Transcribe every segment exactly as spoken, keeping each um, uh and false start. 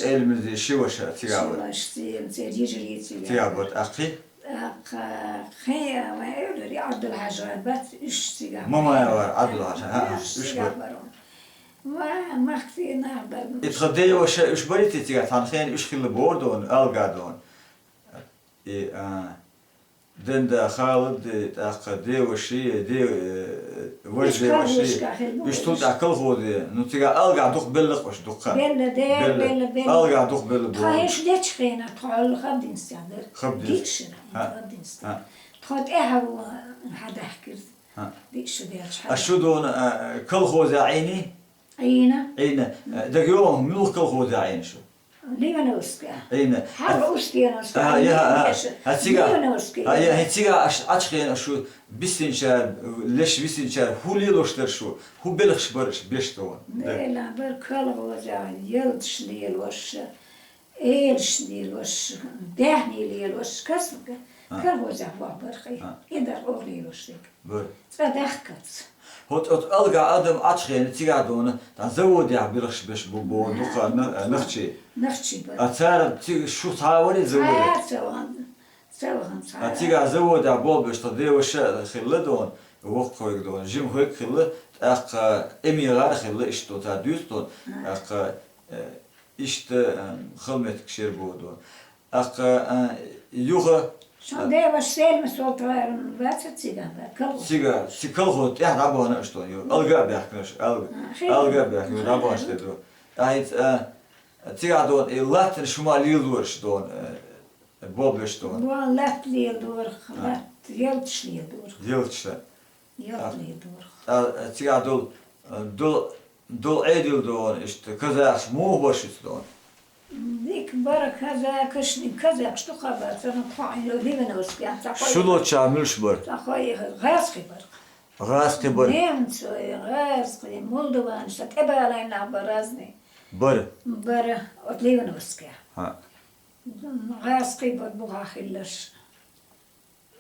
Эльмизи ши ваша цига вар. Ши ваша цига, цига йижарий цига. Цига вар, ахи? Ахи, хе, ва эвлери Абдулхажар бац, уьш цига. Мамаева Абдулхажар, ха, уьш цига вар. Ва махти нах бар. Итха дей ваша уьш барити цига, тхан хен уьш хилла бордон, алгадон. И, а, Ден да халад де, тӀаккха деваши, де, э, вож деваши. Уьш тул тӀа колхозе. Ну, цига алга дукха белла кхош, дукха. Белла де, белла, белла. Алга дукха белла. Тха бо. Хеш дечхена, тха хабдин стян дер. Хабдин. Дишина, хабдин стян. Тха тӀехьа хьадахкир. Диша дечха. А шу дона, а, колхозе Ӏийни? Ӏийна. Ӏийна. Э, дагайоагӀа муьлха колхозе Ӏийна шу? Ливановская. Ӏийна. Хьал Устеновская. А, я, а, а, цига. Ливановская. А, я, цига аш, ачхена шу бисинчар, леш висинчар, хӀу лелош дар шу, хӀу белхаш бар аш беш тован. Нела бар колхозе, ялташ лелош, элш лелош, бяхни лелош, касмка. Колхозе вах бархи. И дар ор лелош дег. Бар. ЦӀа дахкац. ХӀоц, хӀоц алга адам ачхена цига дона, тӀа заводехь билхаш беш бу бо, дукха на-, нахчи. Нахчи бар. А цара цига шу цхьа вари заводе? Цхьа, цхьа вахан, цхьа вахан, цхьа. А цига заводехь болбеш тха деваша хилла дона, воккхавег дона, жим хвег хилла, тӀаккха эмигӀар хилла, иштта та дуьйцу дона, тӀаккха, э, Иштта, а, халметк шер боду. Аккха, а, юха, шан деваш Сельма Султан ваца цига, да, колхоз. Цига, ци колхоз тӀехь дӀабахана аш тон, ю. Алга баьхкинаш, алга, а, хи-, алга баьхкинаш, хи-, дӀабахана шер ду. ТӀахьиц, а, цига дон, и латтан шума лил дурш дон, э, бобеш дон. Бон латт лил дурх, а, латт, елтш лил дурх. Елтш. Ялт лил дурх. А, а, цига дул, а, дул, дул Ӏедил дон, иштта казахш мух башиц дон. Дик бар казахш, дик казахш ду хабар, цана кхоъ ливановский, а, ца хой. Шулоча муьлш бар? Ца хой, гӀазкхи бар. ГӀазкхи бар. Немцой, гӀазкхи, молдаван, са тӀебалай нах бар разный. Бар. Бар, от ливановский. Ха. ГӀазкхи бар буха хиллаш.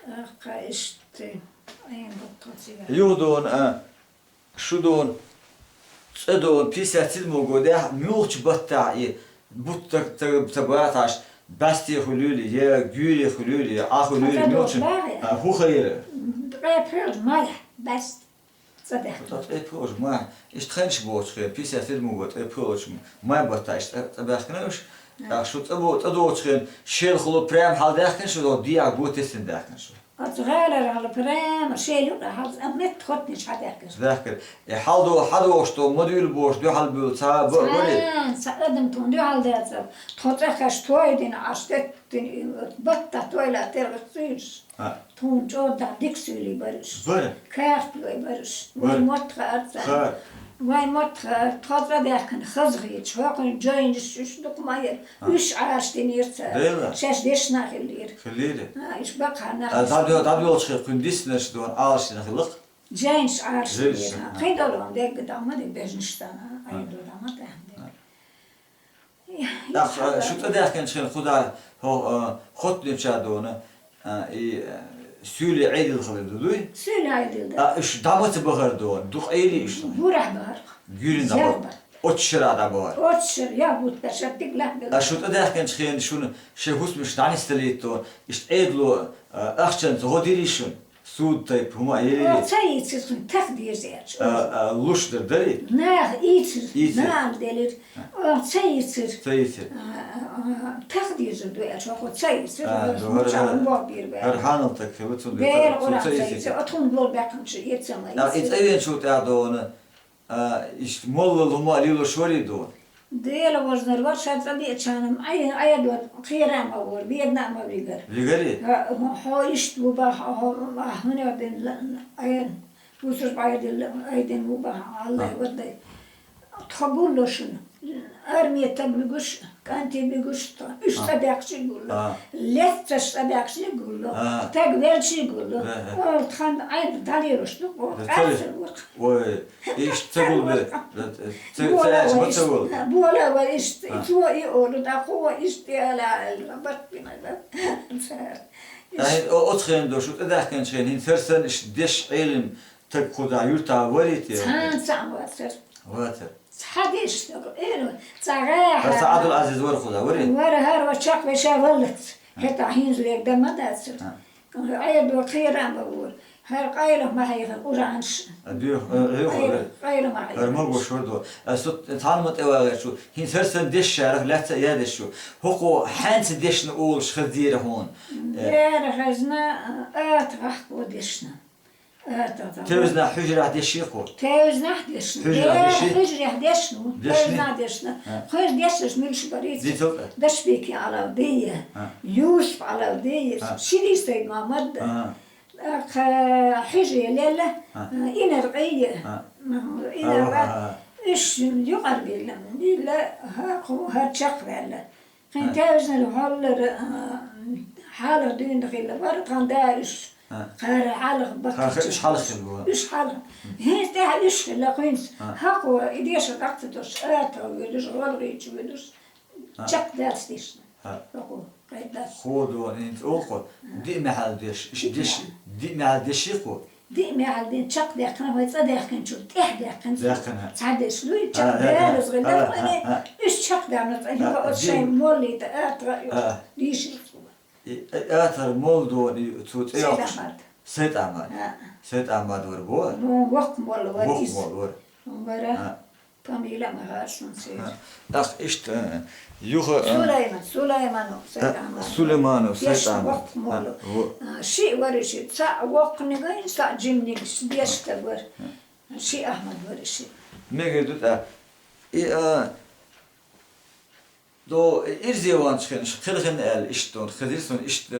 Ахка иштта, айн бутта цига. Юхдон, а, шудон, цӀедон, пятьдесят седьмой годехь, муьлхачу баттахь и бутта ца, ца баташ, басте хуьлийли, я гуьйре хуьлийли, я Ӏа хуьлийли, муьлхачу, а, хӀу хайра? Ткъе пхуьлуш май, баст. ЦӀа даьхкина. ТӀа ткъе пхуьлуш май. Иштта хенаш боцу хен, пятьдесят седьмой год, ткъе пхуьлуш май баттахь, иштта цӀа, цӀа баьхкина уьш. ТӀаккха шу цӀа бо-, цӀа доцу хен, шел хула прям хьал даьхкина шу, диягӀ го тесина даьхкина шу. Оцу гӀалара хьала прямо шел юкъа хьал, а метта хотниш хьадаьхкира. Даьхкира. И хьал до, хьадохуш до, ма дуьйла бохуш, дуьхьал буьлу, ца ба-, бари? Ца, ца адам тхуна дуьхьал дацар. Тхо цӀа хаш той дина, Ӏаш теттина, и батта тойла тергаш цуьйш. А. Тхуна чӀогӀа дика суьйлий бар уьш. Бар. Каьхат лой бар уьш. Бар. Вай мотт хаар цара. Хаар. Вай мотт хаар, тхо цӀа даьхкина хаза хеташ, хӀокхуьнан жайнаш уьш дукха ма яра. А. Уьш Ӏаш динера цара. Дела. Шаьш дешна хиллера. Хиллера. А, уьш бакъхьа нах. А, дӀадо-, дӀадолчу хи кхуьнан диснарш дона Ӏалашдина хилла-кх? Жайнаш Ӏаш динера. Жайнаш, а. Кхин долу дерг дӀа ма де, бежнаш царна, а. Айн ду дӀа ма тӀаьхьа де. А. ТӀаккха, а, шу тӀадаьхкинчу хенахь кхузахь хӀо-, а, хотнеча дона, а, и, а, суьйлий Ӏедал хилар ду дуй? Суьйлий Ӏедал ду. А, уьш дӀа ма ца бахара дона, дукха Ӏели уьш? Бурахь бахара. Гуьйрина дӀа бахара. Оцу шарахь дӀа бахара. Оцу шарахь, я гуттар шар дика лаьхна. А шу тӀадаьхкинчу хенахь шуна шайн хӀусамаш дӀанисдалийта дона, иштта Ӏедало, а, ахчанца гӀо дирий шуна? Суд тайпа хӀума а елира? О, ца йийцира, кхин тах деза аьлча. А, а, луш дар дарий? Наха ийцира, ийцира. Нана делира. А. О, ца йийцира. Ца йийцира. А, а, а, тах дезар ду аьлча, хӀокхо ца йийцира. А, ду, хӀара, хӀара, хӀара хьанал таг хилла, цунна бер, цу, цу ца йийцира. О, тхуна бор баьккхинчу, и ца ма йийцира. А, и цӀа веначул тӀаьхьа дона, а, иштта молла хӀума а лелош варий дона? Дела вожнар вар, ша цӀа деача-м, Ӏай-, Ӏайдо кхера а ма вора, бедна а ма вигара. Вигарий? Ха, хьо иштта ву баха, хьо, хьо, хьуна дин ла-, Ӏай-, бусург Ӏайдин ла-, Ӏайдин ву баха, Аллах ваддай. Тхо гулло шуна. Арме таг муьгуш, кӀанти муьгуш, уьш цӀа баьккхичи гулло. А. Леццаш цӀа баьккхичи гулло. А. Таг велчи гулло. Э, э. О, тхан Ӏайда дӀалелош ду, о, э, къаьстина вара. Ой, иштта ца гулбе, ца, ца аьлча ма ца гул. Бола вай иштта, а, и цо и олу, тӀаккха хӀун вай иштта, и ала, ала, барт бина, да. Ай, о, оцу хенан до, шу тӀадаьхкинчу хенан, хӀинца хӀара санна иштта деш Ӏелим таг кхузахь юьртахь варий те? Цхьана цхьаъ вацара. Вацара. Хьадеш, эр, ца гӀа Аса хьа. Абдул-Азиз вара худа, вари? Вара хӀара ва чакх веша валлац. ХӀета хӀинз вегда ма дацар. Хьа. Айдо кхера ма вур. ХӀара къайла ма хьайха, уранш. А, бих, э, э, Къайла, э, къайла ма хьайха. Хар ма гуш вадо. А, сут, цан ма тевагачу. ХӀин сарсан деш шарах лаца ядешу. ХӀуку хьанц дешна улш хадира хун. Э. Дера хазна, а, ат вахку дешна. Тевзна хьужрах деши ху. Тевзнах дешна. Хьужрах деши? Хьужрах дешну. Дешни? Тевзнах дешна. А. Хьуж дешаш милш бариц. Дицо? Дашбики алав дия. А. Юсуф алав дия. А. Шири Сайд Мамад. А. Ха хьужи лела. А. Инар къия. А. Инар А, ва. А, а. Иш юкъар билла. Билла ха ху ха чакх вела. Кхин тевзнал хьоллар, а, хьалах дуьйна хилла вара, тхан да уьш. А. Кхара хьалах баккхача. Кхара уьш хьалах хилла вара. Уьш хьалах. ХӀинца тӀехь уьш хилла кхуьнца. А. Хьакхо, и деша дӀакхца дош, атагӀа вуьлуш, гӀалгӀича вуьлуш, А. Чакхдац дешна. А. Хьакхо, кхайдац. Ходо, хӀинца олхо, диъ мехьал деш, иш деш, диъ мехьал деши ху. Диъ мехьал дин чакхдаьккхина, вай цӀа даьккхинчур, тӀехь даьккхина. Даьккхина. Цхьа деш луй, А, чакх а, а, дераз гӀилла а, а, кхуьне, а. Уьш чакхдарна цӀа, А, юха а, оцу дин. Шайн моллита атра, А. Дийши. И, и атра молдо, и цу цӀе йоккхуш. Сайд Ахмад. Сайд Ахмад. А. Сайд Ахмад вар бо? Ну, вокх молла вар Вокх из. Молла вар. Вара. А. Фамилия ма гӀаршун сер. Ах, иштта, э, юха, э, Сулайман, Сулайманов, э, Сайд Ахмад. Сулайманов, Сайд Ахмад. Вокх молу. А, во. А, ши вариши, ца вокхнигай, ца жимниг, дешта вар. Ши Ахмад вариши. Мега дут, а, и, а, до, и, ирзеван чхин, хилхин эл, иштон, хизирсон, ишт,